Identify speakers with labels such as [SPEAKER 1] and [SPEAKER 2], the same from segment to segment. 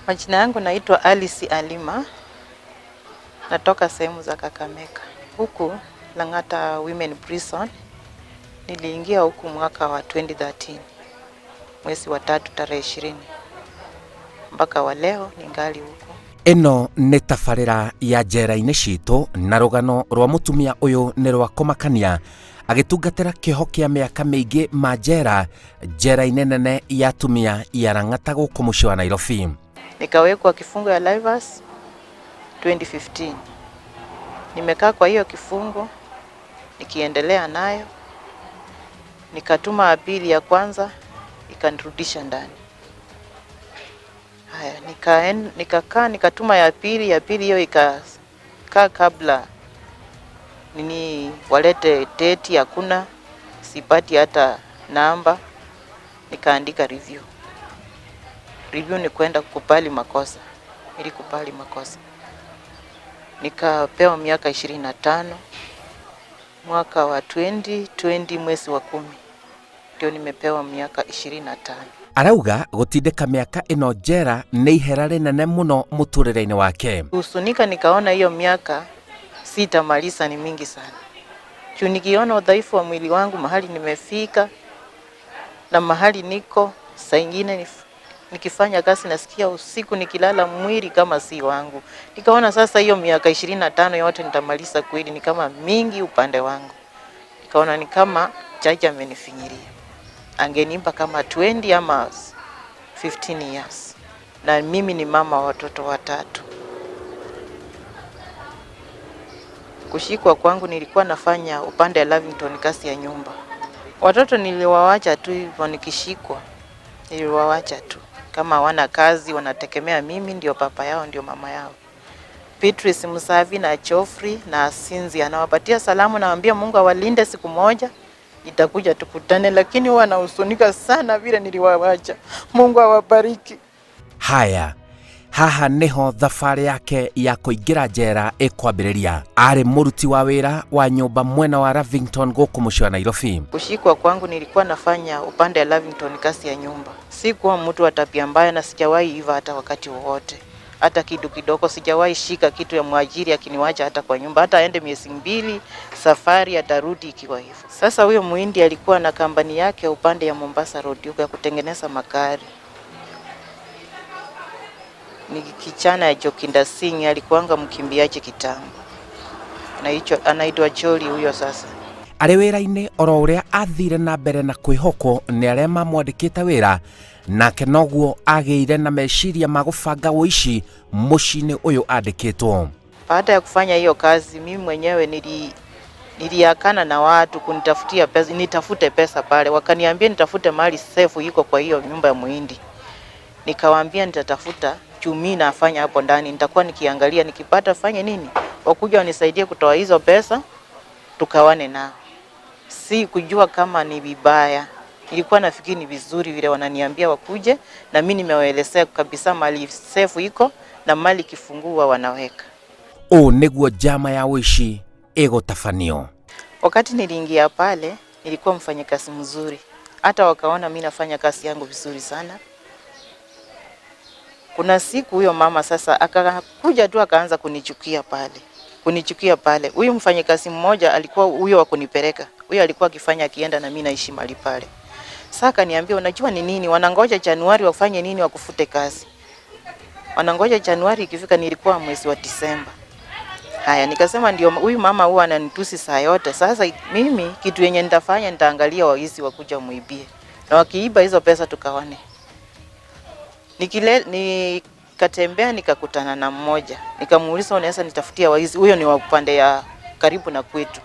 [SPEAKER 1] Majina yangu naitwa Alice Alima, natoka sehemu za Kakamega huku Lang'ata Women Prison. Niliingia huku mwaka wa 2013 mwezi wa tatu tarehe 20 mpaka wa leo ningali huku.
[SPEAKER 2] Ĩno nĩ tabarĩra ya njera-inĩ citũ na rũgano rwa mũtumia ũyũ nĩ rwa kũmakania agĩtungatĩra kĩoho kĩa mĩaka mĩingĩ ma njera njera-inĩ nene ya atumia ya Lang'ata gũkũ mũciĩ wa Nairobi.
[SPEAKER 1] Nikawekwa kifungo ya Livers 2015. Nimekaa kwa hiyo kifungo nikiendelea nayo, nikatuma apili ya kwanza ikanirudisha ndani. Haya, nikakaa nikatuma ya pili hiyo ikakaa kabla nini walete teti, hakuna, sipati hata namba. Nikaandika review. Review ni kwenda kukubali makosa, nilikubali makosa nikapewa miaka 25 mwaka wa 2020 mwezi wa 10 ndio nimepewa miaka 25.
[SPEAKER 2] Arauga gũtindĩka mĩaka ĩno njera nĩ ihera rĩnene mũno mũtũrĩre-inĩ wake.
[SPEAKER 1] Husunika nikaona hiyo miaka sitamaliza, ni mingi sana. Juu nikiona udhaifu wa mwili wangu mahali nimefika na mahali niko, saa ingine nikifanya kazi nasikia usiku nikilala mwili kama si wangu. Nikaona sasa hiyo miaka 25 yote nitamaliza kweli, ni kama mingi upande wangu. Nikaona ni kama jaji amenifinyiria. Angenipa kama 20 ama 15 years. Na mimi ni mama wa watoto watatu. Kushikwa kwangu nilikuwa nafanya upande wa Lavington kazi ya nyumba. Watoto niliwawacha tu hivyo nikishikwa. Niliwawacha tu. Kama hawana kazi wanategemea mimi, ndio papa yao ndio mama yao. Beatrice Musavi na Geoffrey na Sinzi anawapatia salamu, nawaambia Mungu awalinde, siku moja nitakuja tukutane, lakini huwa nahusunika sana vile niliwawacha. Mungu awabariki.
[SPEAKER 2] Haya, haha nĩho thabarĩ yake ya kũingĩra njera ĩkwambĩrĩria. Arĩ mũruti wa wĩra wa nyũmba mwena wa Lavington gũkũ mũciĩ wa Nairobi.
[SPEAKER 1] Kushikwa kwangu nilikuwa nafanya upande wa Lavington kazi ya nyumba. Sikuwa mtu wa tabia mbaya na sijawahi iva hata wakati wowote. Hata kitu kidogo sijawahi shika kitu ya mwajiri akiniwacha hata kwa nyumba, hata aende miezi 2 safari atarudi ikiwa hivyo. Sasa huyo muhindi alikuwa na kampani yake upande ya Mombasa Road huko ya kutengeneza magari. Ni kichana ya Jokinda Singh, alikuanga mkimbiaji kitambo. Anaitwa Jolly huyo sasa.
[SPEAKER 2] Arĩ wĩra-inĩ oro ũrĩa athire na mbere na kwĩhokwo nĩ arĩa mamwandĩkĩte wĩra, nake noguo agĩire na meciria ma gũbanga ũici mũciĩ-inĩ ũyũ andĩkĩtwo.
[SPEAKER 1] Baada ya kufanya hiyo kazi, mimi mwenyewe niliakana na watu kunitafutia pesa, nitafute pesa pale. Wakaniambia nitafute mahali safe iko kwa hiyo nyumba ya muhindi. Nikawaambia nitatafuta, juu mimi nafanya hapo ndani, nitakuwa nikiangalia nikipata fanye nini, wakuja wanisaidie kutoa hizo pesa tukawane nao. Si kujua kama ni vibaya. Nilikuwa nafikiri ni vizuri vile wananiambia wakuje, na mimi nimewaelezea kabisa mali safe iko na mali kifungua wanaweka.
[SPEAKER 2] Ũũ nĩguo njama ya ũici ĩgũtabanio.
[SPEAKER 1] Wakati niliingia pale nilikuwa mfanyakazi mzuri, hata wakaona mimi nafanya kazi yangu vizuri sana. Kuna siku huyo mama sasa akakuja tu akaanza kunichukia pale. Kunichukia pale. Huyu mfanyakazi mmoja alikuwa huyo wa kunipeleka. Huyo alikuwa akifanya akienda na mimi naishi mahali pale. Sasa akaniambia unajua ni nini? Wanangoja Januari wafanye nini wakufute kazi. Wanangoja Januari ikifika, nilikuwa mwezi wa Disemba. Haya, nikasema ndio huyu mama huwa ananitusi saa yote. Sasa mimi kitu yenye nitafanya nitaangalia waizi wakuja muibie. Na wakiiba hizo pesa tukaone. Nikatembea nikakutana na mmoja. Nikamuuliza unaweza nitafutia waizi? Huyo ni wa upande ya karibu na kwetu.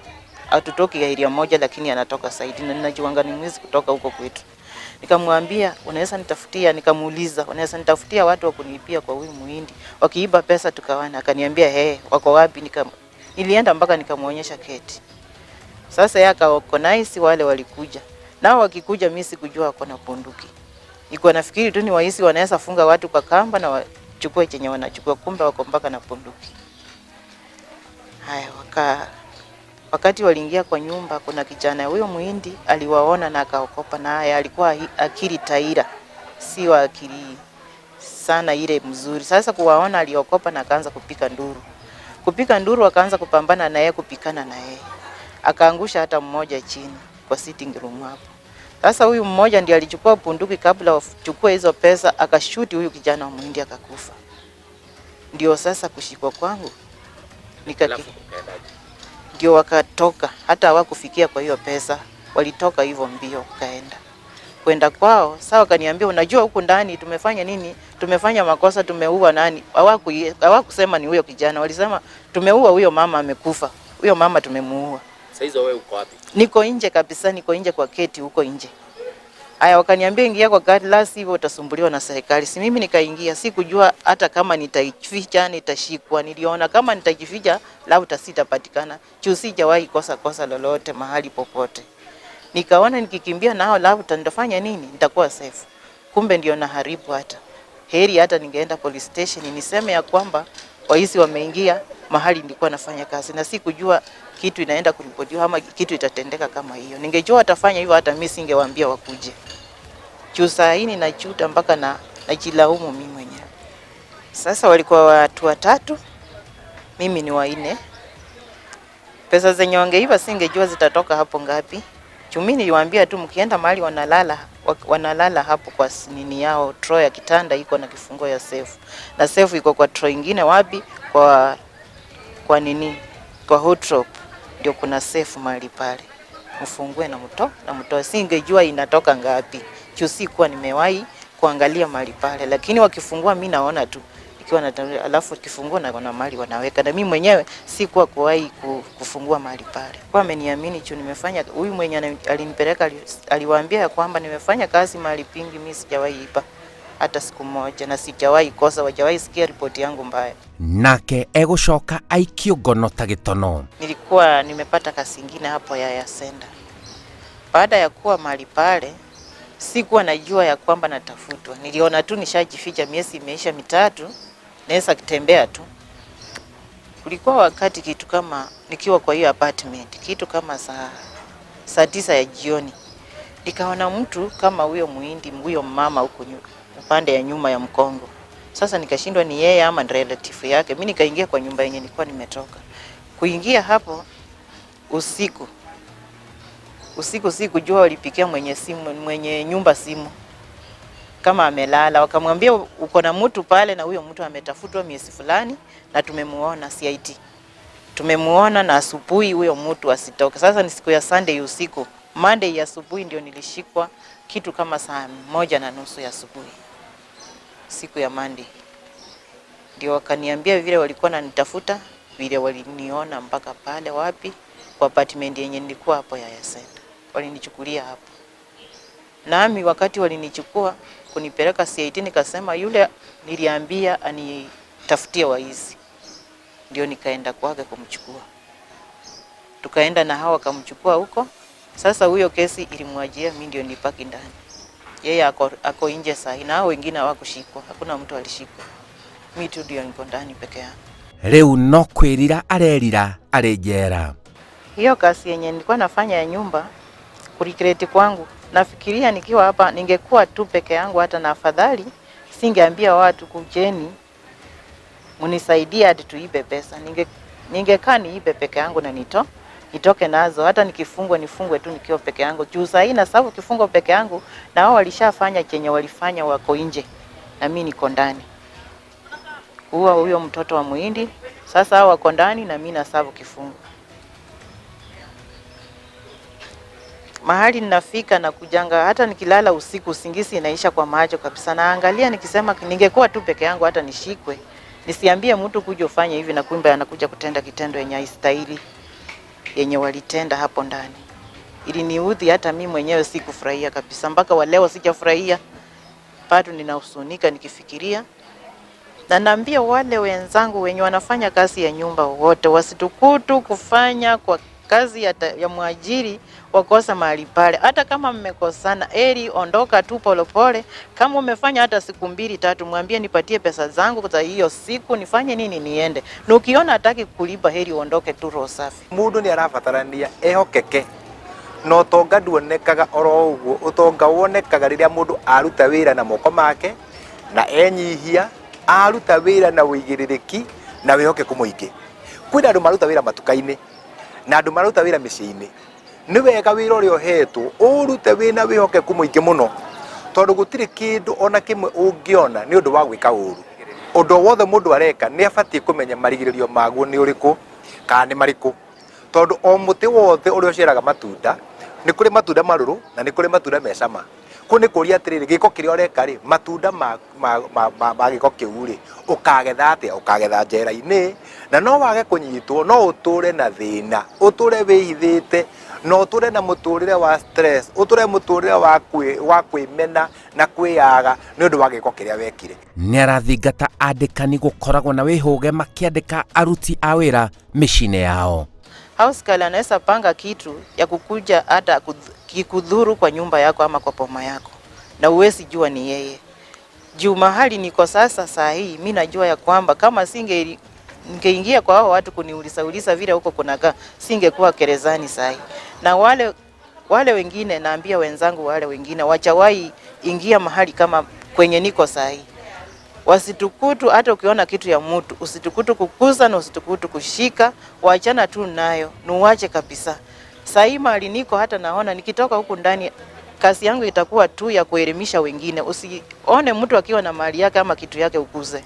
[SPEAKER 1] Hatutoki area moja lakini anatoka side na ninajuanga ni mwizi kutoka huko kwetu. Nikamwambia unaweza nitafutia, nikamuuliza unaweza nitafutia watu wa kuniibia kwa huyu muhindi. Wakiiba pesa tukawana. Akaniambia hey, wako wapi? Nilienda mpaka nikamuonyesha keti. Sasa yeye akaorganize wale walikuja. Nao wakikuja mimi sikujua wako na bunduki. Nilikuwa nafikiri tu ni waizi wanaweza funga watu kwa kamba na wachukue chenye wanachukua, kumbe wako mpaka na bunduki. Haya, wakati waliingia kwa nyumba, kuna kijana huyo muhindi aliwaona na akaogopa, na haya alikuwa akili taira, si wa akili, sana ile mzuri. Sasa kuwaona aliokopa na akaanza kupika nduru. Kupika nduru akaanza kupambana na yeye, kupikana na yeye. Akaangusha hata mmoja chini kwa sitting room hapo. Sasa huyu mmoja ndiye alichukua bunduki kabla wachukue hizo pesa, akashuti huyu kijana wa Muhindi akakufa. Ndio sasa kushikwa kwangu ndio wakatoka, hata hawakufikia kwa hiyo pesa, walitoka hivyo mbio kaenda kwenda kwao. Sawa, wakaniambia unajua, huku ndani tumefanya nini? Tumefanya makosa, tumeua nani? Hawakusema ni huyo kijana, walisema tumeua huyo mama, amekufa huyo mama, tumemuua.
[SPEAKER 2] Sasa hizo wewe uko wapi?
[SPEAKER 1] Niko nje kabisa, niko nje kwa keti huko nje. Aya, wakaniambia ingia kwa gari, la sivyo utasumbuliwa na serikali. Si mimi nikaingia, sikujua hata kama nitaificha nitashikwa. Niliona kama nitajificha labda sitapatikana, juu sijawahi kosa kosa lolote mahali popote. Nikaona nikikimbia nao labda nitafanya nini, nitakuwa safe. Kumbe ndio naharibu hata. Heri hata ningeenda police station niseme ya kwamba waizi wameingia mahali nilikuwa nafanya kazi, na sikujua kitu inaenda kuripotiwa ama kitu itatendeka kama hiyo. Ningejua watafanya hivyo, hata mimi singewaambia wakuje. Juu saa hii ninajuta mpaka na najilaumu mimi mwenyewe. Sasa walikuwa watu watatu, mimi ni wanne. Pesa zenye wangeiba singejua zitatoka hapo ngapi. Juu mimi niliwaambia tu mkienda mahali wanalala, wanalala hapo kwa nini yao, drawer ya kitanda iko na kifungo ya safe. Na safe iko kwa drawer ingine wapi? Kwa nini? Kwa wardrobe ndio kuna safe mahali pale. Mfungue na mto na mtoe. Singejua inatoka ngapi. Juu sikuwa nimewahi kuangalia mahali pale, lakini wakifungua mimi naona tu ikiwa na, alafu kifungua na kuna mahali wanaweka, na mimi mwenyewe sikuwa kuwahi kufungua mahali pale. Kwa ameniamini juu nimefanya, huyu mwenye alinipeleka aliwaambia ya kwamba nimefanya kazi mahali pingi, mimi sijawahi iba hata siku moja na sijawahi kosa, wajawahi sikia ripoti yangu mbaya.
[SPEAKER 2] Nake egũcoka aikio ngono ta gĩtono.
[SPEAKER 1] Nilikuwa nimepata kazi ingine hapo ya Senda. Baada ya kuwa mahali pale, sikuwa najua ya kwamba natafutwa. Niliona tu nishajificha, miezi imeisha mitatu, naweza kutembea tu. Kulikuwa wakati kitu kama nikiwa kwa hiyo apartment, kitu kama saa 9 ya jioni, nikaona mtu kama huyo Muhindi, huyo mama huko upande ya nyuma ya mkongo. Sasa nikashindwa ni yeye ama ni relative yake. Mimi nikaingia kwa nyumba yenye nilikuwa nimetoka. Kuingia hapo usiku. Usiku sikujua walipikia mwenye nyumba simu kama amelala, wakamwambia uko na mtu pale na huyo mtu ametafutwa miezi fulani na tumemuona CIT. Tumemuona na asubuhi huyo mtu asitoke. Sasa ni siku ya Sunday usiku. Monday ya asubuhi ndio nilishikwa kitu kama saa 1:30 ya asubuhi. Siku ya Monday. Ndio wakaniambia vile walikuwa wananitafuta, vile waliniona mpaka pale wapi kwa apartment yenye nilikuwa hapo ya Yasenda. Walinichukulia hapo. Nami wakati walinichukua kunipeleka CIT nikasema yule niliambia anitafutie waizi. Ndio nikaenda kwake kumchukua. Tukaenda na hao wakamchukua huko. Sasa huyo kesi ilimwajia mimi ndio nilipaki ndani. Yeye ako nje sahi na hao wengine hawakushikwa. Hakuna mtu alishikwa. Mimi tu ndio niko ndani peke yangu.
[SPEAKER 2] Rĩu no kwĩrira arerira arĩ njera.
[SPEAKER 1] Hiyo kazi yenye nilikuwa nafanya ya nyumba, kuregret kwangu, nafikiria nikiwa hapa ningekuwa tu peke yangu, hata na afadhali singeambia watu kujeni mnisaidie hadi tuibe pesa. Ningekaa niibe peke yangu na nitoke nazo, hata nikifungwa nifungwe tu nikiwa peke yangu. Juu saa hii na sababu kifungwa peke yangu na wao walishafanya chenye walifanya, wako nje na mimi niko ndani. Kuua huyo mtoto wa Muhindi, sasa hao wako ndani na mimi nasabu kifungo. Mahali ninafika na kujanga, hata nikilala usiku usingizi inaisha kwa macho kabisa. Naangalia nikisema ningekuwa tu peke yangu hata nishikwe, nisiambie mtu kuja ufanye hivi na kumbe anakuja kutenda kitendo yenye haistahili yenye walitenda hapo ndani. Iliniudhi, hata mimi mwenyewe sikufurahia kabisa. Mpaka wa leo sijafurahia. Bado ninahuzunika nikifikiria. Na naambia wale wenzangu wenye wanafanya kazi ya nyumba wote wasitukutu kufanya kwa kazi ya mwajiri wakosa mahali pale. Hata kama mmekosana, heri ondoka tu polepole. Kama umefanya hata siku 2-3, mwambie nipatie pesa zangu za hiyo siku, nifanye nini niende. Na ukiona hataki kulipa, heri uondoke tu roho safi.
[SPEAKER 3] Mundu ni arabatarania ehokeke na utonga nduonekaga oro uguo. Utonga wonekaga riria mundu aruta wira na moko make Na enyihia aruta wĩra na ũigĩrĩrĩki na wĩhokeku mũingĩ. Kwĩna andũ maruta wĩra matuka-inĩ na andũ maruta wĩra mĩciĩ-inĩ. Nĩ wega wĩra ũrĩa ũhetwo ũrute wĩna wĩhokeku mũingĩ mũno, tondũ gũtirĩ kĩndũ ona kĩmwe ũngĩona nĩ ũndũ wa gwĩka ũru. Ũndũ wothe mũndũ areka nĩ abatiĩ kũmenya marigĩrĩrio maguo nĩ ũrĩkũ kana nĩ marĩkũ, tondũ o mũtĩ wothe ũrĩa ũciaraga matunda nĩ kũrĩ matunda marũrũ na nĩ kũrĩ matunda me cama. Kũu nĩ kũria atĩrĩrĩ, gĩko kĩrĩa ũreka rĩ, matunda ma gĩko kĩu rĩ, ũkagetha atĩa? Ũkagetha njera-inĩ, na no wage kũnyitwo, no ũtũre na thĩna, ũtũre wĩhithĩte, na ũtũre na mũtũrĩre wa stress, ũtũre mũtũrĩre wa kwĩmena na kwĩyaga nĩ ũndũ wa gĩko kĩrĩa wekire.
[SPEAKER 2] Nĩ arathingata andĩkani gũkoragwo na wĩhũge makĩandĩka aruti a wĩra mĩciĩ-inĩ yao.
[SPEAKER 1] House girl anaweza panga kitu ya kukuja hata kikudhuru kwa nyumba yako ama kwa boma yako, na uwezi jua ni yeye. Juu mahali niko sasa saa hii, mi najua ya kwamba kama singe ningeingia kwa hao watu kuniuliza uliza vile huko kunakaa, singekuwa gerezani saa hii. Na wale wengine naambia wenzangu wale wengine wachawahi ingia mahali kama kwenye niko saa hii. Wasitukutu, hata ukiona kitu ya mtu usitukutu kukuza na usitukutu kushika, waachana tu nayo, nuache kabisa. Saa hii mahali niko hata naona nikitoka huku ndani kazi yangu itakuwa tu ya kuelimisha wengine. Usione mtu akiwa na mali yake ama kitu yake ukuze.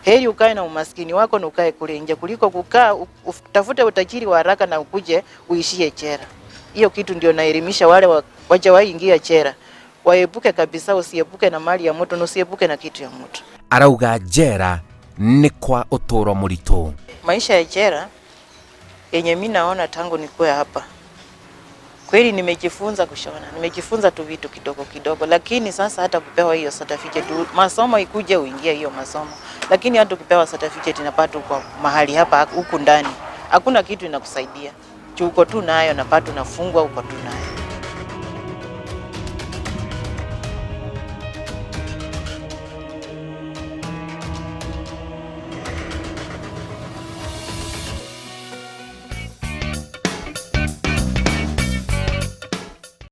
[SPEAKER 1] Heri ukae na umaskini wako na ukae kule nje kuliko kukaa utafute utajiri wa haraka na ukuje uishie jela. Hiyo kitu ndio naelimisha wale wajawahi ingia jela. Waepuke kabisa, usiepuke na mali ya mtu na usiepuke na kitu ya mtu.
[SPEAKER 2] Arauga jela ni kwa uturo mũritũ.
[SPEAKER 1] Maisha ya jela yenye mimi naona tangu nikuwe hapa, kweli nimejifunza kushona, nimejifunza tu vitu kidogo kidogo, lakini sasa hata kupewa hiyo certificate, masomo ikuje uingie hiyo masomo, lakini hata ukipewa certificate inapata kwa mahali hapa huku ndani hakuna kitu inakusaidia. Juu uko tu nayo na bado unafungwa uko tu nayo.